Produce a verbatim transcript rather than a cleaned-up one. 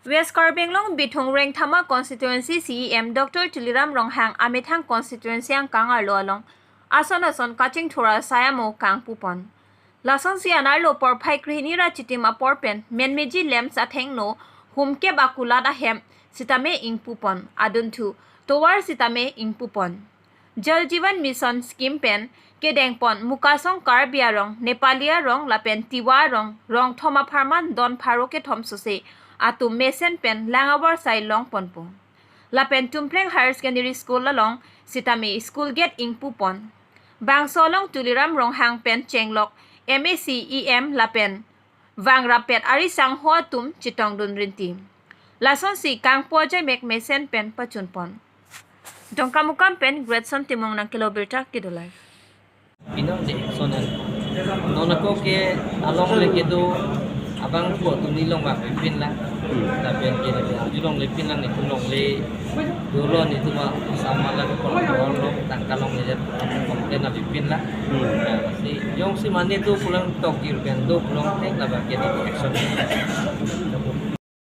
West Karbi Anglong Bithung Rengthama Constituency C E M Doctor Tuliram Ronghang amethang constituency angkang arlo along ason ason kachingthur asai amo kangpupon. Lasonsi anerlo porphai krehini ra chitim apor pen menmeji lamps athengno humkep akulat ahem sitame ingpupon, adunthu tovar sitame ingpupon. Jal Jeevan Mission scheme pen kedengpon Mukasong Karbi arong, Nepali arong lapen Tiwa arong, rong thom apharman don pharo kethom sose atum mesen pen lang avarsai longponpo. Lapen Tumpleng Higher Secondary School along sitame school gate ingpupon. Bangso along Tuliram Ronghang pen chenglok M A C, E M lapen vangrap pet ari sangho atum chetongdun rinti. Lasonsi kangpo ajemek mesen pen pachunpon. Dongkamukam pen Gretson Timung nangkelo birta kedo live. Pinang de sonan. Non ako ke along le kedo abang po tuni longle pipin lang. Lapen ke de arjulong le pin lang, netum longle dolo, netum ma sama lang ko lo tangka longle jat kong ke na pipin lang. Hmm. Ya, si jongsi mane do pulang tokjir pen do pulang tek laba kedo action.